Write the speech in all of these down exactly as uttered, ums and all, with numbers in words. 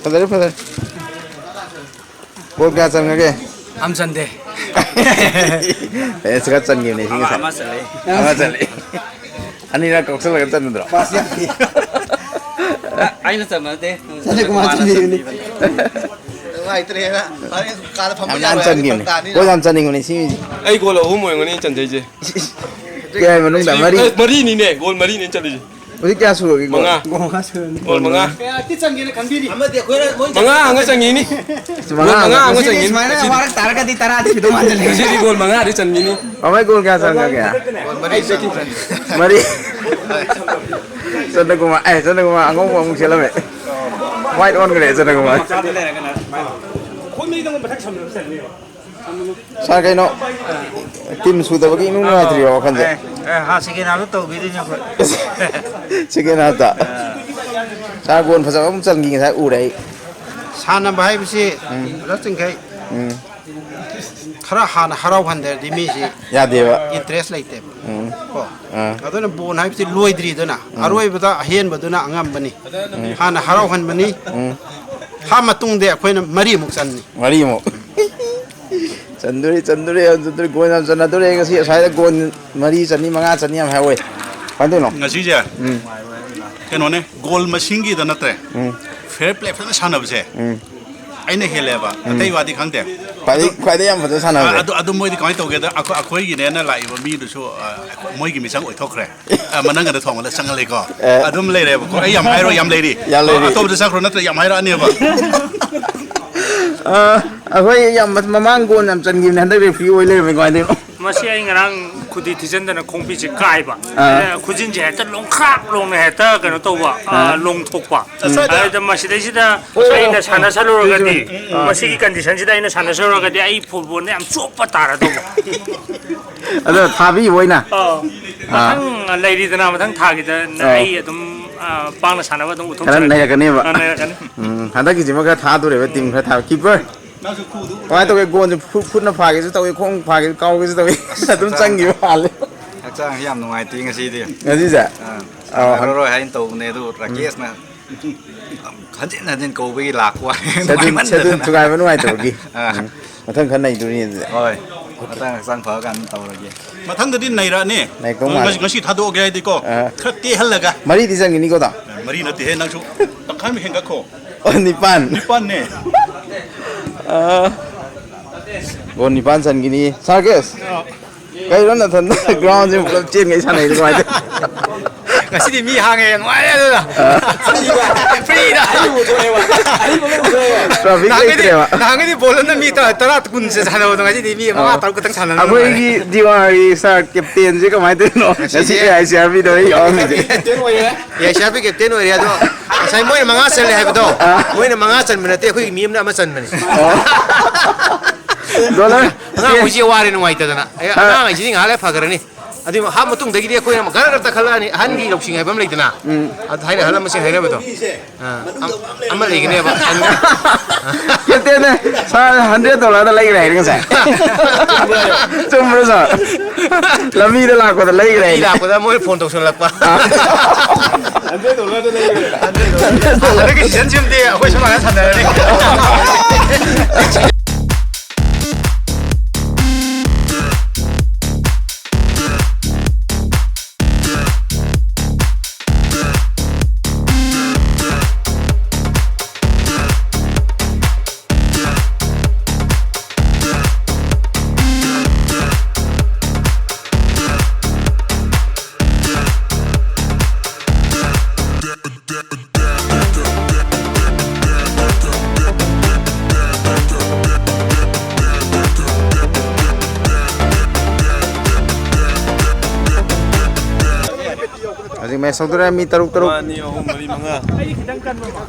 ꯐꯖꯔꯦ, ꯐꯖꯔꯦ꯫ ꯒꯣꯜ ꯀꯌꯥ ꯆꯟꯈ꯭ꯔꯒꯦ? ꯑꯃ ꯆꯟꯗꯦ꯫ ꯑꯦ, ꯈꯔ ꯆꯟꯈꯤꯕꯅꯦ ꯁꯤ ꯉꯁꯥꯏ꯫ ꯑꯃ ꯆꯜꯂꯦ꯫ ꯑꯃ ꯆꯜꯂꯦ꯫ ꯑꯅꯤꯔꯛ ꯀꯧꯁꯜꯂꯒ ꯆꯟꯕꯗꯨꯔꯣ? ꯄꯥꯁ ꯌꯥꯝ ꯄꯤ꯫ ꯑꯩꯅ ꯆꯟꯕ ꯅꯠꯇꯦ꯫ ꯁꯅꯤꯜ ꯀꯨꯃꯥꯔ ꯆꯟꯈꯤꯕꯅꯤ꯫ ꯅꯨꯡꯉꯥꯏꯇ꯭ꯔꯦꯅ꯫ ꯍꯣꯔꯦꯟ ꯀꯥꯗ ꯐꯝꯕ ꯌꯥꯝ ꯅꯥꯟ ꯌꯥꯔꯣꯏ ꯍꯥꯏꯔꯗꯤ ꯆꯟꯈꯤꯕꯅꯤ꯫ ꯐꯔꯛ ꯇꯥꯅꯤ꯫ ꯒꯣꯜ ꯌꯥꯝ ꯆꯟꯅꯤꯡꯕꯅꯤ ꯁꯤ ꯃꯤꯁꯦ꯫ ꯑꯩ ꯒꯣꯜ ꯑꯍꯨꯝ ꯑꯣꯏꯔꯝꯒꯅꯤ ꯑꯩꯅ ꯆꯟꯖꯩꯁꯦ꯫ ꯀꯌꯥ ꯃꯅꯨꯡꯗ? ꯃꯔꯤ? ꯑꯦ, ꯃꯔꯤꯅꯤꯅꯦ, ꯒꯣꯜ ꯃꯔꯤꯅꯦ ꯑꯩꯅ ꯆꯜꯂꯤꯁꯦ꯫ ꯍꯧꯖꯤꯛ ꯀꯌꯥ ꯁꯨꯔꯒꯦ? ꯃꯉꯥ꯫ ꯃꯉꯥ ꯁꯨꯔꯅꯤ꯫ ꯒꯣꯜ ꯃꯉꯥ꯫ ꯀꯌꯥꯗꯤ ꯆꯟꯒꯦꯅ ꯈꯟꯕꯤꯔꯤ? ꯑꯃꯗꯤ ꯑꯩꯈꯣꯏꯅ ꯃꯣꯏ ꯃꯉꯥ ꯑꯃ ꯆꯟꯈꯤꯅꯤ꯫ ꯃꯉꯥ ꯒꯣꯜ ꯃꯉꯥ ꯑꯃ ꯉꯁꯤꯗꯤ ꯆꯟꯈꯤꯅꯤ꯫ ꯁꯨꯃꯥꯏꯅ ꯉꯁꯤꯗꯤ ꯋꯥꯔꯛ ꯇꯥꯔꯒꯗꯤ ꯇꯔꯥꯗꯤ ꯁꯨꯗꯧ ꯃꯥꯟꯁꯤꯜꯂꯛꯑꯦ꯫ ꯉꯁꯤꯗꯤ ꯒꯣꯜ ꯃꯉꯥꯗꯤ ꯆꯟꯈꯤꯅꯤ꯫ ꯃꯃꯥꯏ ꯒꯣꯜ ꯀꯌꯥ ꯆꯟꯈ꯭ꯔꯒꯦ? ꯒꯣꯜ ꯃꯔꯤ ꯆꯟꯈ꯭ꯔꯦ꯫ ꯃꯔꯤ꯫ ꯆꯟꯗ꯭ꯔꯀꯨꯃꯥꯔ, ꯑꯦ, ꯆꯟꯗ꯭ꯔꯀꯨꯃꯥꯔ ꯑꯉꯧꯕ ꯑꯃꯨꯛ ꯁꯦꯠꯂꯝꯃꯦ꯫ ꯋꯥꯏꯠ ꯑꯣꯟꯈ꯭ꯔꯦ ꯆꯟꯗ꯭ꯔꯀꯨꯃꯥꯔ꯫ ꯁꯥꯔ, ꯀꯩꯅꯣ, ꯇꯤꯝ ꯁꯨꯗꯕꯒꯤ ꯏꯅꯨꯡ ꯅꯨꯡꯉꯥꯏꯇ꯭ꯔꯤꯔꯣ ꯋꯥꯈꯜꯁꯦ? ꯑꯦ, ꯑꯦ, ꯍꯥ, ꯁꯦꯀꯦꯟ ꯍꯥꯐꯇ ꯇꯧꯕꯤꯗꯣꯏꯅꯦ ꯑꯩꯈꯣꯏ꯫ ꯁꯦꯀꯦꯟ ꯍꯥꯐꯇ꯫ ꯁꯥꯔ, ꯒꯣꯜ ꯐꯖꯕ ꯑꯃ ꯆꯟꯈꯤ ꯉꯁꯥꯏ ꯎꯔꯦ ꯑꯩ꯫ ꯁꯥꯟꯅꯕ ꯍꯥꯏꯕꯁꯤ ꯎꯝ꯫ ꯄꯨꯂꯞ ꯆꯤꯡꯈꯩ ꯎꯝ꯫ ꯈꯔ ꯍꯥꯟꯅ ꯍꯔꯥꯎꯍꯟꯗ꯭ꯔꯗꯤ ꯃꯤꯁꯤ ꯌꯥꯗꯦꯕ꯫ ꯏꯟꯇꯔꯦꯁ ꯂꯩꯇꯦꯕ꯫ ꯎꯝ꯫ ꯀꯣ? ꯑꯥ꯫ ꯑꯗꯨꯅ ꯕꯣꯜ ꯍꯥꯏꯕꯁꯤ ꯂꯣꯏꯗ꯭ꯔꯤꯗꯅ, ꯎꯝ꯫ ꯑꯔꯣꯏꯕꯗ ꯑꯍꯦꯟꯕꯗꯨꯅ ꯑꯉꯝꯕꯅꯤ꯫ ꯎꯝ꯫ ꯍꯥꯟꯅ ꯍꯔꯥꯎꯍꯟꯕꯅꯤ꯫ ꯎꯝ꯫ ꯍꯥ ꯃꯇꯨꯡꯗ ꯑꯩꯈꯣꯏꯅ ꯃꯔꯤꯃꯨꯛ ꯆꯟꯅꯤ꯫ ꯃꯔꯤꯃꯨꯛ꯫ ꯆꯟꯗꯣꯔꯤ, ꯆꯟꯗꯣꯔꯤ, ꯆꯟꯗꯣꯔꯤ, ꯒꯣꯜ ꯌꯥꯝ ꯆꯟꯅꯗꯣꯔꯤ꯫ ꯉꯁꯤ ꯑꯁ꯭ꯋꯥꯏꯗ ꯒꯣꯜ ꯃꯔꯤ ꯆꯟꯅꯤ, ꯃꯉꯥ ꯆꯟꯅꯤ ꯌꯥꯝ ꯍꯥꯏꯍꯧꯋꯦ꯫ ꯀꯃꯥꯏꯅ ꯇꯧꯔꯤꯅꯣ? ꯉꯁꯤꯁꯦ ꯎꯝ꯫ ꯀꯩꯅꯣꯅꯦ, ꯒꯣꯜ ꯃꯁꯤꯡꯒꯤꯗ ꯅꯠꯇ꯭ꯔꯦ꯫ ꯎꯝ꯫ ꯐꯦꯌꯔ ꯄ꯭ꯂꯦ ꯐꯖꯅ ꯁꯥꯟꯅꯕꯁꯦ ꯎꯝ꯫ ꯑꯩꯅ ꯍꯦꯜꯂꯦꯕ꯫ ꯎꯝ꯫ ꯑꯇꯩ ꯋꯥꯗꯤ ꯈꯪꯗꯦ꯫ ꯈ꯭ꯋꯥꯏꯗꯩ, ꯑꯗꯨ, ꯈ꯭ꯋꯥꯏꯗꯩ ꯌꯥꯝ ꯐꯖꯅ ꯁꯥꯟꯅꯕꯁꯦ꯫ ꯑ-, ꯑꯗꯨ, ꯑꯗꯨ ꯃꯣꯏꯗꯤ ꯀꯃꯥꯏꯅ ꯇꯧꯒꯦꯗ, ꯑꯩꯈꯣꯏ, ꯑꯩꯈꯣꯏꯒꯤꯅꯦꯅ ꯂꯥꯛꯏꯕ ꯃꯤꯗꯨꯁꯨ, ꯑ, ꯃꯣꯏꯒꯤ ꯃꯤꯆꯪ ꯑꯣꯏꯊꯣꯛꯈ꯭ꯔꯦ꯫ ꯑ, ꯃꯅꯪꯒꯗ ꯊꯣꯡꯕꯗ ꯆꯪꯍꯜꯂꯦꯀꯣ꯫ ꯑꯦ꯫ ꯑꯗꯨꯝ ꯂꯩꯔꯦꯕꯀꯣ꯫ ꯑꯩ ꯌꯥꯝ ꯍꯥꯏꯔꯣꯏ, ꯌꯥꯝ ꯂꯩꯔꯤ꯫ ꯌꯥꯝ ꯂꯩꯔꯤ꯫ ꯑꯇꯣꯞꯄꯗ ꯆꯠꯈ꯭ꯔꯣ, ꯅꯠꯇ꯭ꯔ ꯌꯥꯝ ꯍꯥꯏꯔꯛꯑꯅꯦꯕ꯫ ꯑ, ꯑꯩꯈꯣꯏ ꯌꯥꯝ ꯃ-, ꯃꯃꯥꯡ ꯒꯣꯜ ꯌꯥꯝ ꯆꯟꯈꯤꯕꯅꯦ, ꯍꯟꯗꯛ ꯔꯦꯐ꯭ꯔꯤ ꯑꯣꯏ ꯂꯩꯔꯝꯃꯦ, ꯀꯃꯥꯏꯅ ꯇꯧꯔꯤꯅꯣ? ꯃꯁꯤ ꯑꯩ ꯉꯔꯥꯡ ꯈꯨꯗꯤ ꯊꯤꯖꯤꯟꯗꯅ ꯈꯣꯡꯕꯤꯁꯦ ꯀꯥꯏꯕ꯫ ꯑꯥ꯫ ꯑꯗ ꯈꯨꯖꯤꯟꯁꯦ ꯍꯦꯛꯇ ꯂꯣꯡꯈ꯭ꯔꯥꯛ ꯂꯣꯡꯅ ꯍꯦꯛꯇ ꯀꯩꯅꯣ ꯇꯧꯕ, ꯑꯥ, ꯑꯥ꯫ ꯂꯣꯡꯊꯣꯛꯄ꯫ ꯎꯝ꯫ ꯑꯗ ꯃꯁꯤꯗꯩꯁꯤꯗ ꯑꯣ, ꯑꯣ, ꯑꯩꯅ ꯑꯣ꯫ ꯁꯥꯟꯅꯁꯜꯂꯨꯔꯒꯗꯤ, ꯎꯝ, ꯎꯝ꯫ ꯃꯁꯤꯒꯤ ꯀꯟꯗꯤꯁꯟꯁꯤꯗ ꯑꯩꯅ ꯁꯥꯟꯅꯁꯜꯂꯨꯔꯒꯗꯤ ꯑꯩ ꯐꯨꯠꯕꯣꯜꯗ ꯌꯥꯝ ꯆꯣꯞꯄ ꯇꯥꯔꯗꯧꯕ꯫ ꯑꯗꯣ ꯊꯥꯕꯤꯕ ꯑꯣꯏꯅ? ꯑꯥ꯫ ꯑꯥ꯫ ꯃꯊꯪ ꯂꯩꯔꯤꯗꯅ, ꯃꯊꯪ ꯊꯥꯒꯤꯗ ꯑꯥ꯫ ꯑꯩ ꯑꯗꯨꯝ, ꯑꯥ, ꯄꯥꯡꯅ ꯁꯥꯟꯅꯕ ꯑꯗꯨꯝ ꯈꯔ ꯎꯠꯊꯣꯛꯆꯔꯛꯀꯦ꯫ ꯅꯩꯔꯛꯀꯅꯦꯕ꯫ ꯑꯥ, ꯅꯩꯔꯛꯀꯅꯤ꯫ ꯎꯝ, ꯍꯟꯗꯛꯀꯤꯁꯤꯃ ꯈꯔ ꯊꯥꯗꯣꯔꯦꯕ, ꯇꯤꯝ ꯈꯔ ꯊꯥꯕ꯫ ꯀꯤꯄꯔ, ꯀꯃꯥꯏꯅ ꯇꯧꯒꯦ? ꯒꯣꯜꯁꯦ ꯈꯨ-, ꯈꯨꯠꯅ ꯐꯥꯒꯦꯁꯨ ꯇꯧꯏ, ꯈꯣꯡ ꯐꯥꯒꯦꯁꯨ, ꯀꯥꯎꯒꯦꯁꯨ ꯇꯧꯏ꯫ ꯑꯗꯨꯝ ꯆꯪꯈꯤꯕ ꯃꯥꯜꯂꯦ꯫ ꯍꯛꯆꯥꯡꯁꯤ ꯌꯥꯝ ꯅꯨꯡꯉꯥꯏꯇꯦ ꯉꯁꯤꯗꯤ꯫ ꯉꯁꯤꯁꯦ? ꯑꯥ, ꯑꯥ, ꯍꯟ- ꯁꯥꯟꯅꯔꯔꯣꯏ ꯍꯥꯏꯅ ꯇꯧꯕꯅꯦ ꯑꯗꯨ ꯔꯥꯀꯦꯁꯅ ꯍꯟꯖꯤꯟ ꯍꯟꯖꯤꯟ ꯀꯧꯕꯒꯤ ꯂꯥꯛꯄ ꯋꯥꯅꯤ꯫ Schedule schedule ꯅꯨꯡꯉꯥꯏꯃꯟꯗꯗꯅ꯫ ꯊꯨꯒꯥꯏꯕ ꯅꯨꯡꯉꯥꯏꯇꯕꯒꯤ꯫ ꯑꯥ, ꯎꯝ꯫ ꯃꯊꯪ ꯈꯔ ꯅꯩꯗꯣꯔꯤ ꯑꯗꯨꯗꯤ꯫ ꯍꯣꯏ, ꯃꯊꯪ ꯍꯛꯆꯥꯡ ꯐꯔꯀꯥꯟꯗ ꯇꯧꯔꯒꯦ꯫ ꯃꯊꯪꯗꯗꯤ ꯅꯩꯔꯛꯑꯅꯤ꯫ ꯅꯩꯔꯛꯇꯧ ꯉꯁꯤ ꯃꯥꯜꯂꯦ꯫ ꯉꯁꯤ ꯊꯥꯗꯣꯛꯑꯒꯦ ꯍꯥꯏꯗꯤꯀꯣ, ꯑꯥ꯫ ꯈꯔ ꯇꯦꯍꯜꯂꯒ꯫ ꯃꯔꯤꯗꯤ ꯆꯪꯈꯤꯅꯤꯀꯣ ꯗꯥ? ꯃꯔꯤ ꯅꯠꯇꯦꯍꯦ, ꯅꯪꯁꯨ ꯇꯪꯈꯥꯏ ꯑꯃ ꯍꯦꯟꯒꯠꯈꯣ꯫ ꯑꯣ, ꯅꯤꯄꯥꯟ꯫ ꯅꯤꯄꯥꯟꯅꯦ꯫ ꯑꯥ, ꯒꯣꯜ ꯅꯤꯄꯥꯟ ꯆꯟꯈꯤꯅꯤ ꯁꯥꯔꯀꯦꯁ꯫ ꯀꯩꯅꯣ ꯅꯊꯟꯗ ꯒ꯭ꯔꯥꯎꯟꯁꯦ ꯄꯨꯂꯞ ꯆꯦꯟꯈꯩ ꯁꯥꯟꯅꯩꯗꯣ ꯀꯃꯥꯏꯅ ꯇꯧꯋꯤ? ꯉꯁꯤꯗꯤ ꯃꯤ ꯍꯥꯡꯉꯦ, ꯅꯨꯡꯉꯥꯏꯔꯦ ꯑꯗꯨꯅ꯫ ꯐ꯭ꯔꯤꯗ꯫ ꯇ꯭ꯔꯥꯐꯤꯛ ꯅꯍꯥꯟꯒꯩꯗꯤ ꯂꯩꯇ꯭ꯔꯦꯕ꯫ ꯅꯍꯥꯟꯒꯩꯗꯤ ꯕꯣꯜ ꯑꯃꯅ ꯃꯤ ꯇꯔꯥ ꯇꯔꯥ ꯀꯨꯟꯁꯦ ꯁꯥꯟꯅꯕꯗꯣ, ꯉꯁꯤꯗꯤ ꯃꯤ ꯃꯉꯥ ꯇꯔꯨꯛ ꯈꯛꯇꯪ ꯁꯥꯟꯅꯕ ꯅꯨꯡꯉꯥꯏꯔꯦ꯫ ꯑꯩꯈꯣꯏꯒꯤ ꯗꯤꯋꯥꯔꯒꯤ ꯁꯥꯔ ꯀꯦꯞꯇꯦꯟꯁꯦ ꯀꯃꯥꯏꯅ ꯇꯧꯔꯤꯅꯣ? ꯉꯁꯤ ꯑꯦ ꯑꯥꯏ ꯁꯤ ꯑꯥꯔ ꯕꯤꯗ ꯑꯩ ꯌꯥꯎꯔꯝꯃꯤꯁꯦ꯫ A I C R B captain ꯑꯣꯏꯔꯦ꯫ ꯑꯗꯣ ꯉꯁꯥꯏ ꯃꯣꯏꯅ ꯃꯉꯥ ꯆꯜꯂꯦ ꯍꯥꯏꯕꯗꯣ, ꯃꯣꯏꯅ ꯃꯉꯥ ꯆꯟꯕ ꯅꯠꯇꯦ, ꯑꯩꯈꯣꯏꯒꯤ ꯃꯤ ꯑꯃꯅ ꯑꯃ ꯆꯟꯕꯅꯦ꯫ ꯗꯣꯂꯔ꯫ ꯑꯉꯥꯡ ꯍꯣꯏꯁꯦ ꯋꯥꯔꯦ, ꯅꯨꯡꯉꯥꯏꯇꯗꯅ꯫ ꯑꯦ, ꯑꯉꯥꯡ ꯍꯥꯏꯁꯤꯗꯤ ꯉꯥꯏꯍꯥꯛ ꯂꯩꯔ ꯐꯈ꯭ꯔꯅꯤ꯫ ꯑꯗꯨ ꯍꯥꯞ ꯃꯇꯨꯡꯗꯒꯤꯗꯤ ꯑꯩꯈꯣꯏꯅ ꯑꯃꯨꯛ ꯒꯔ ꯒꯔ ꯇꯛꯈꯠꯂꯛꯑꯅꯤ꯫ ꯑꯍꯟꯒꯤ ꯂꯧꯁꯤꯡ ꯍꯥꯏꯕ ꯑꯃ ꯂꯩꯗꯅ꯫ ꯑꯗ ꯊꯥꯏꯅ ꯑꯍꯜ ꯂꯃꯟꯁꯤꯡ ꯍꯥꯏꯅꯕꯗꯣ꯫ ꯑꯥ, ꯑꯝ-, ꯑꯃ ꯂꯩꯒꯅꯦꯕ꯫ ꯀꯦꯞꯇꯦꯟꯅꯦ, ꯁꯥꯔ ꯍꯟꯗ꯭ꯔꯦꯠ ꯗꯣꯂꯔꯗ ꯂꯩꯈ꯭ꯔꯦ ꯍꯥꯏꯅꯦ ꯉꯁꯥꯏ꯫ ꯆꯨꯝꯕ꯭ꯔꯣ ꯁꯥꯔ? ꯂꯝꯕꯤꯗ ꯂꯥꯛꯄꯗ ꯂꯩꯈ꯭ꯔꯦ ꯃꯤ ꯍꯥꯏꯅꯦ꯫ ꯂꯥꯛꯄꯗ ꯃꯣꯏ ꯐꯣꯟ ꯇꯧꯁꯜꯂꯛꯄ꯫ ꯍꯟꯗꯛꯀꯤ ꯁꯤꯖꯟꯁꯤꯃꯗꯤ ꯑꯩꯈꯣꯏ ꯁꯨꯃꯥꯏꯅ ꯁꯥꯟꯅꯔꯅꯤ꯫ ꯍꯧꯖꯤꯛ ꯃꯦꯠꯁ ꯍꯧꯗꯣꯔꯦ, ꯃꯤ ꯇꯔꯨꯛ ꯇꯔꯨꯛ꯫ ꯑꯃ, ꯑꯅꯤ, ꯑꯍꯨꯝ, ꯃꯔꯤ, ꯃꯉꯥ꯫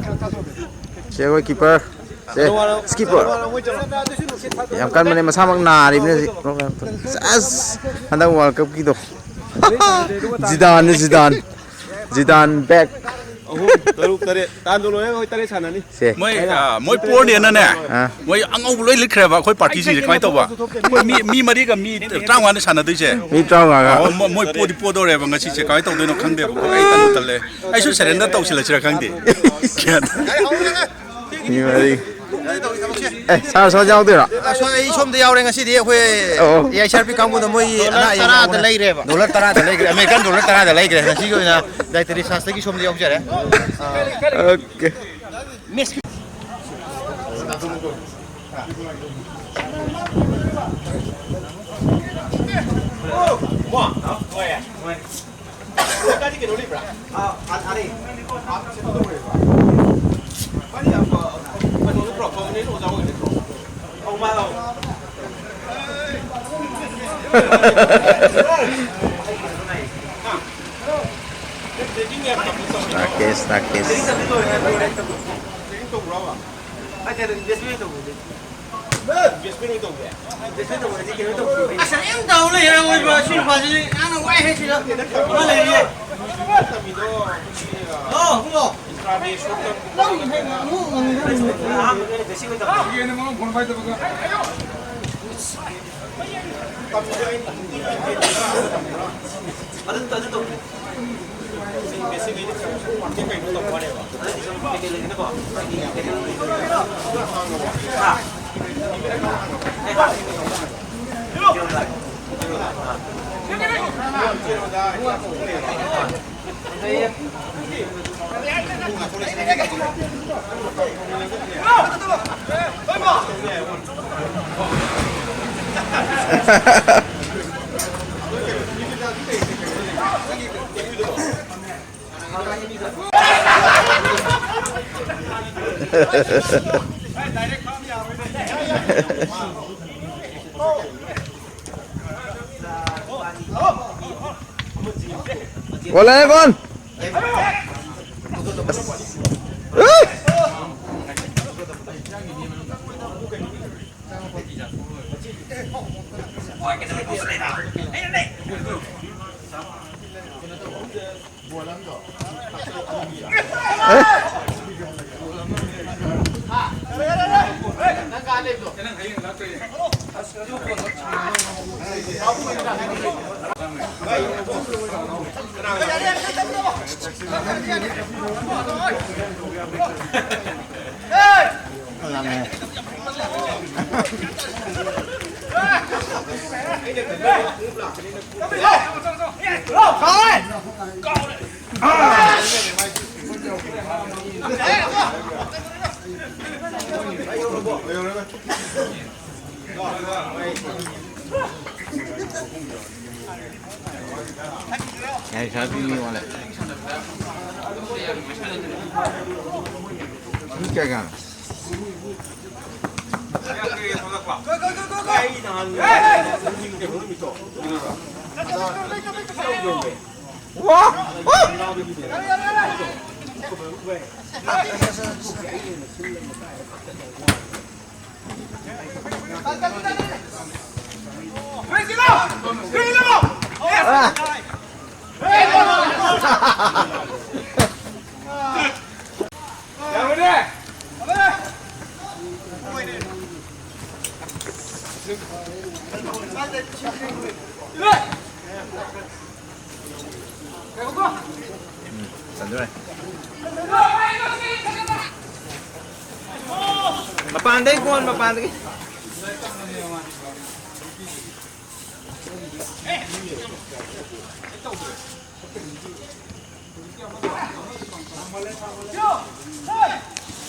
ꯁꯦ ꯑꯩꯈꯣꯏ ꯀꯤꯄꯔ꯫ ꯁꯦ ꯁ꯭ꯀꯤꯄꯔ꯫ ꯌꯥꯝ ꯀꯟꯕꯅꯦ, ꯃꯁꯥꯃꯛ ꯅꯥꯔꯤꯕꯅꯦ ꯍꯧꯖꯤꯛ꯫ ꯑꯁ, ꯍꯟꯗꯛ ꯋꯥꯔꯜ ꯀꯞꯀꯤꯗꯣ꯫ ꯖꯤꯗꯥꯟꯅꯦ, ꯖꯤꯗꯥꯟ꯫ ꯖꯤꯗꯥꯟ ꯕꯦꯛ꯫ ꯑꯍꯨꯝ, ꯇꯔꯨꯛ, ꯇꯔꯦꯠ꯫ ꯇꯥꯟꯗꯣ ꯂꯣꯏꯔꯒ ꯑꯩꯈꯣꯏ ꯇꯔꯦꯠ ꯁꯥꯟꯅꯅꯤ꯫ ꯁꯦ꯫ ꯃꯣꯏ, ꯑ, ꯃꯣꯏ ꯄꯣꯔꯅꯦꯅꯅꯦ꯫ ꯑꯥ꯫ ꯃꯣꯏ ꯑꯉꯧꯕ ꯂꯣꯏ ꯂꯤꯠꯈ꯭ꯔꯦꯕ꯫ ꯑꯩꯈꯣꯏ ꯄꯥꯔꯇꯤꯁꯤꯡꯁꯦ ꯀꯃꯥꯏꯅ ꯇꯧꯕ? ꯑꯩꯈꯣꯏ ꯃꯤ, ꯃꯤ ꯃꯔꯤꯒ ꯃꯤ ꯇꯔꯥꯃꯉꯥꯅ ꯁꯥꯟꯅꯗꯣꯏꯁꯦ꯫ ꯃꯤ ꯇꯔꯥꯃꯉꯥꯒ꯫ ꯑꯣ, ꯃꯣ-, ꯃꯣꯏ ꯄꯣꯗꯤ ꯄꯣꯗꯧꯔꯦꯕ ꯉꯁꯤꯁꯦ꯫ ꯀꯃꯥꯏꯅ ꯇꯧꯗꯣꯏꯅꯣ ꯈꯪꯗꯦꯕꯀꯣ꯫ ꯑꯩ ꯇꯜꯂꯨ ꯇꯜꯂꯦ꯫ ꯑꯩꯁꯨ surrender ꯇꯧꯁꯤꯜꯂꯁꯤꯔꯥ ꯈꯪꯗꯦ꯫ ꯒ꯭ꯌꯥꯟ ꯇꯥꯗꯦ꯫ ꯃꯤ ꯃꯔꯤ꯫ ꯑꯦ, ꯁꯥꯔ, ꯁꯥꯔ ꯌꯥꯎꯗꯣꯏꯔꯣ? ꯑꯁ, ꯑꯩ ꯁꯣꯝꯗ ꯌꯥꯎꯔꯦ ꯉꯁꯤꯗꯤ꯫ ꯑꯩꯈꯣꯏ ꯑꯣ꯫ AICRP ꯀꯥꯡꯕꯨꯅ ꯃꯣꯏ ꯑꯅꯥ ꯑꯌꯦꯛ ꯌꯥꯎꯕꯅ ꯗꯣꯂꯔ ꯇꯔꯥꯗ ꯂꯩꯈ꯭ꯔꯦ꯫ American dollar ꯇꯔꯥꯗ ꯂꯩꯈ꯭ꯔꯦ꯫ ꯉꯁꯤꯒꯤ ꯑꯣꯏꯅ dietary chargeꯇꯒꯤ ꯁꯣꯝꯗ ꯌꯥꯎꯖꯔꯦ꯫ ꯑꯣꯀꯦ꯫ ꯔꯥꯀꯦꯁ, ꯔꯥꯀꯦꯁ꯫ ꯑꯁ, ꯌꯥꯝ ꯇꯧ ꯂꯩꯔꯦ ꯃꯣꯏ ꯁꯤ ꯅꯨꯄꯥꯁꯤꯗꯤ꯫ ꯌꯥꯝꯅ ꯋꯥꯏ ꯍꯦ ꯁꯤꯗ꯫ ꯃꯥ ꯂꯩꯔꯤꯌꯦ꯫ ꯑꯣ, ꯏꯕꯨꯡꯉꯣ꯫ ꯅꯪ ꯍꯦꯛ ꯑꯃꯨꯛ ꯉꯥꯡꯅꯔꯤꯅꯦ꯫ ꯑꯗꯨ, ꯑꯗꯨ ꯇꯧ꯫ ꯀꯣꯟ ꯂꯩꯔꯦ, ꯀꯣꯟ꯫ ꯑꯁ꯫ ꯑ! ꯉꯥꯏ ꯁꯥꯕꯤ ꯃꯤ ꯑꯣꯜꯂꯦ꯫ ꯃꯤ ꯀꯌꯥ ꯀꯌꯥꯅꯣ? ꯋꯥ! ꯋꯥ! ꯎꯝ, ꯆꯟꯗꯣꯔꯦ꯫ ꯃꯄꯥꯟꯗꯩ ꯀꯣꯟ, ꯃꯄꯥꯟꯗꯒꯤ꯫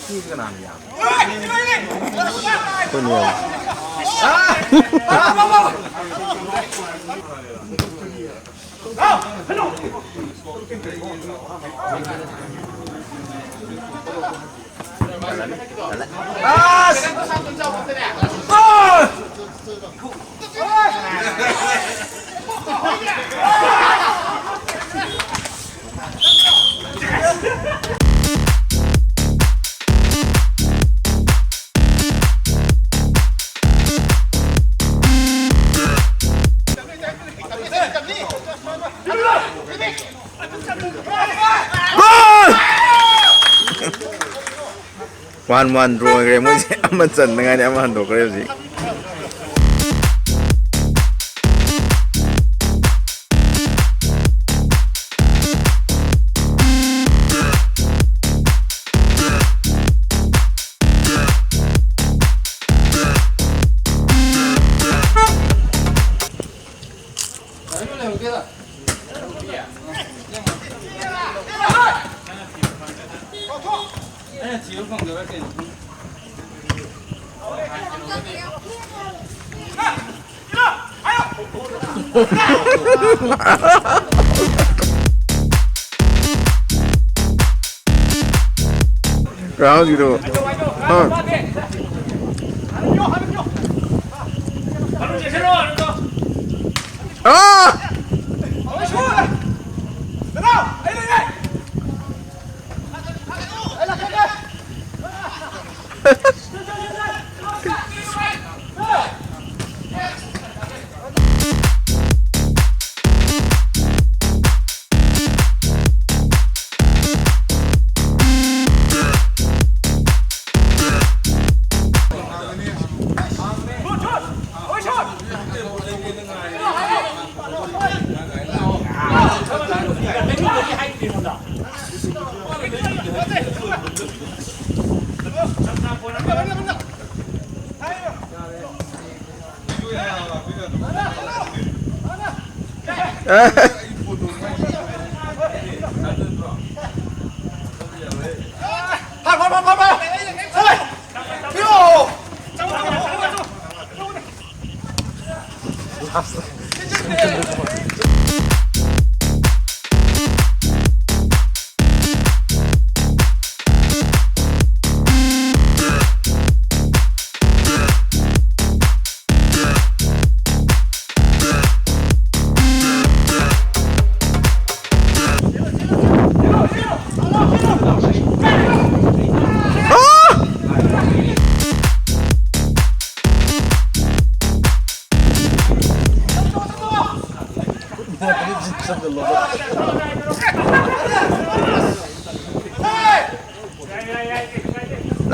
ꯁꯤꯁꯤ ꯀꯅꯥꯅ ꯌꯥꯕ? ꯑꯩꯈꯣꯏꯅ ꯌꯥꯕ꯫ ꯋꯥꯟ ꯋꯥꯟ ꯗ꯭ꯔꯣ ꯑꯣꯏꯈ꯭ꯔꯦ ꯃꯣꯏꯁꯦ꯫ ꯑꯃ ꯆꯟꯅꯉꯥꯏꯅꯤ, ꯑꯃ ꯍꯟꯗꯣꯛꯈ꯭ꯔꯦ ꯍꯧꯖꯤꯛ꯫ ꯔꯥꯍꯨꯜꯒꯤꯗꯣ꯫ ꯑꯥ꯫ ꯑꯥ!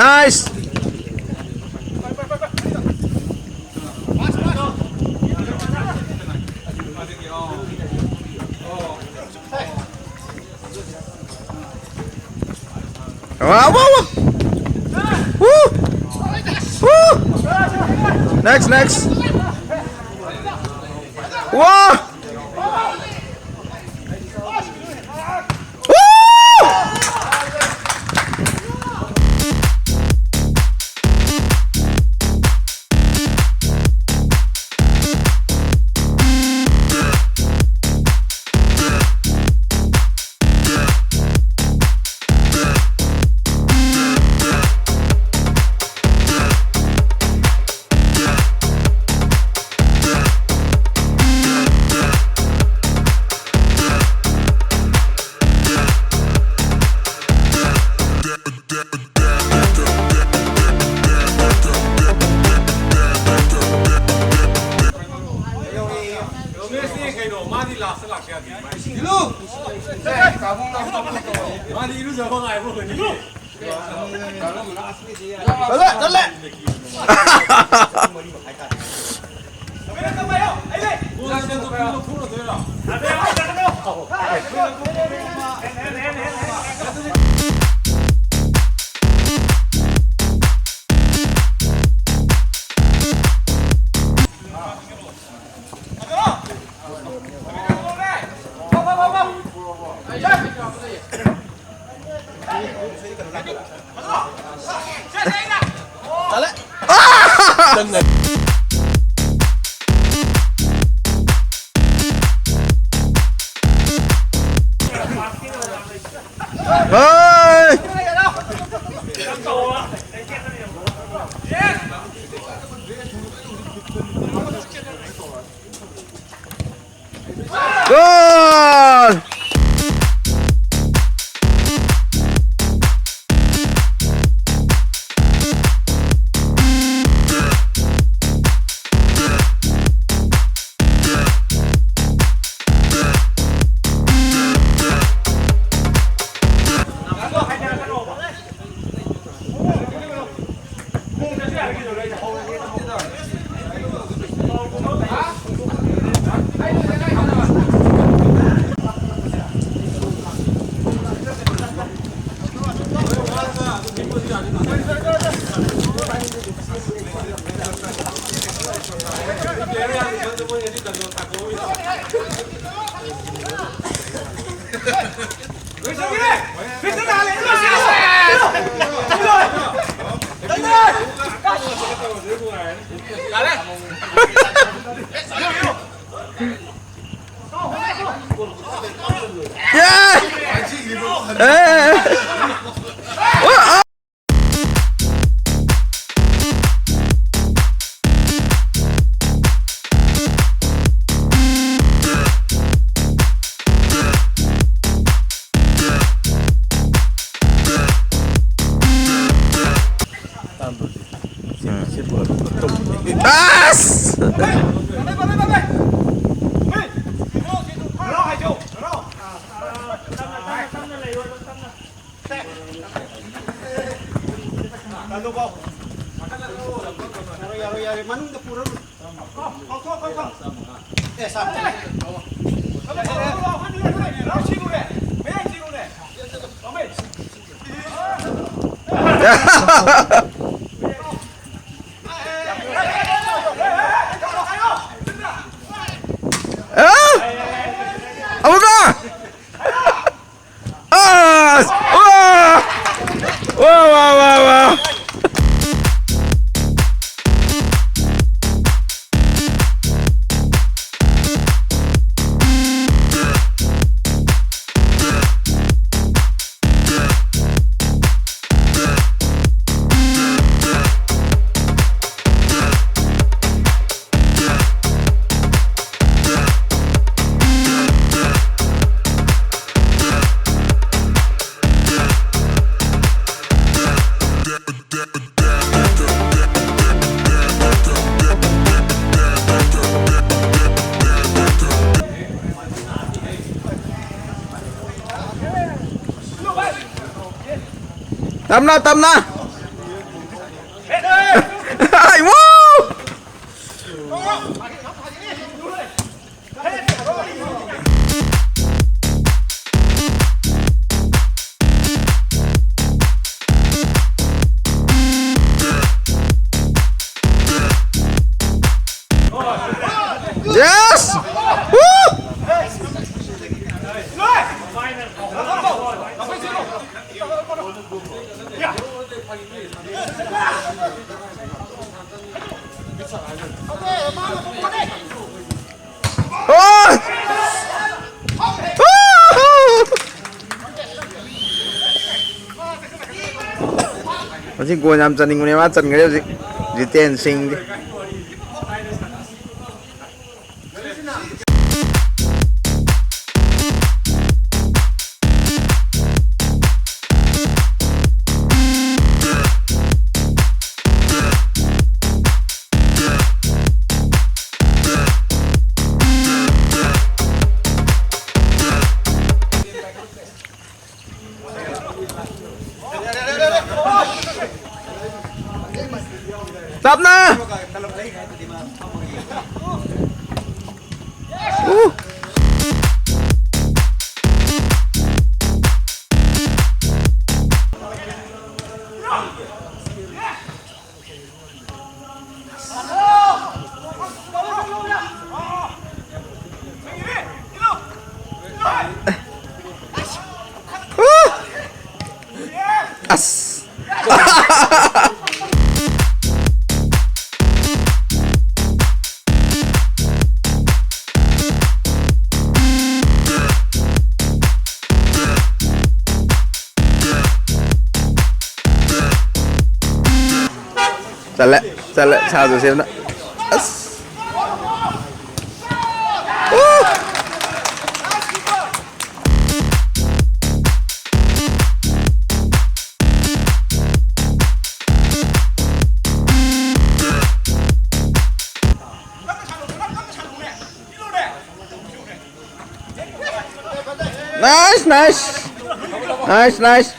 Nice. Wow, wow, wow. Woo! Woo! Next, next. Wow! Woo! ꯔꯣꯃꯦꯁꯅꯦ ꯀꯩꯅꯣ, ꯃꯥꯗꯤ ꯂꯥꯁꯇ ꯂꯥꯛꯀꯦ ꯍꯥꯏꯗꯤ꯫ ꯃꯥꯗꯤ ꯏꯔꯨꯖꯕ ꯉꯥꯏꯕ ꯑꯣꯏꯅꯤ꯫ ꯆꯠꯂꯦ, ꯆꯠꯂꯦ꯫ ꯍꯣꯏ! ꯒꯣꯜ! ꯌꯥꯏ! ꯑꯦ! ꯑꯣ! ꯑꯁ! ꯌꯥꯔꯣꯏ, ꯌꯥꯔꯣꯏ, ꯌꯥꯔꯣꯏ, ꯃꯅꯨꯡꯗ ꯄꯨꯔꯅꯨ꯫ ꯑꯃꯨꯛꯀ! ꯑꯁ! ꯋꯥ! ꯋꯥ, ꯋꯥ, ꯋꯥ, ꯋꯥ! ꯇꯞꯅ, ꯇꯞꯅ꯫ ꯏꯃꯥ! Yes! Woo! ꯑꯣ! ꯍꯧꯖꯤꯛ ꯒꯣꯜ ꯌꯥꯝ ꯆꯟꯅꯤꯡꯕꯅꯦ, ꯃꯥ ꯆꯟꯈ꯭ꯔꯦ ꯍꯧꯖꯤꯛ, ꯖꯤꯇꯦꯟ ꯁꯤꯡꯒꯤ꯫ ꯇꯞꯅ! ꯎ! ꯑꯁ! ꯆꯠꯂꯦ, ꯆꯠꯂꯦ, ꯁꯥ ꯖꯣꯁꯦꯐꯅ꯫ ꯑꯁ! ꯎ! Nice, nice. Nice, nice.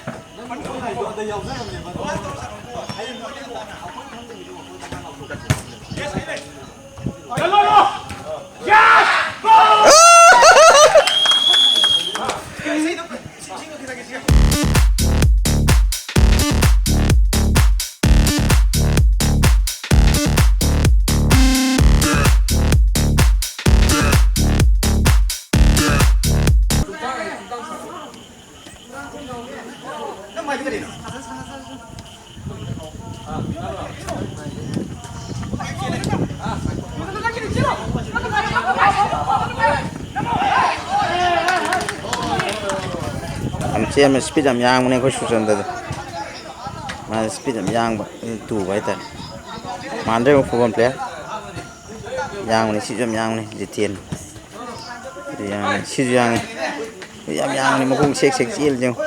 ꯌꯥꯝ ꯆꯦꯟꯕ, ꯁ꯭ꯄꯤꯠ ꯌꯥꯝ ꯌꯥꯡꯕꯅꯦ ꯑꯩꯈꯣꯏ ꯁꯨꯔꯆꯟꯗ꯭ꯔꯗꯣ꯫ ꯃꯥ ꯁ꯭ꯄꯤꯠ ꯌꯥꯝ ꯌꯥꯡꯕ, ꯑꯗꯨ ꯇꯨꯕ ꯍꯥꯏꯇꯥꯔꯦ꯫ ꯃꯥꯟꯗ꯭ꯔꯦꯕ ꯐꯨꯠꯕꯣꯜ ꯄ꯭ꯂꯦꯌꯔ꯫ ꯌꯥꯡꯕꯅꯤ, ꯁꯤꯁꯨ ꯌꯥꯝ ꯌꯥꯡꯕꯅꯤ, ꯖꯤꯇꯦꯟ꯫ ꯁꯤꯁꯨ ꯌꯥꯡꯉꯤ, ꯁꯤꯁꯨ ꯌꯥꯡꯉꯤ꯫ ꯌꯥꯝ ꯌꯥꯡꯕꯅꯤ, ꯃꯈꯣꯡ ꯁꯦꯛ ꯁꯦꯛ ꯆꯦꯜꯂꯤ ꯌꯦꯡꯉꯨ꯫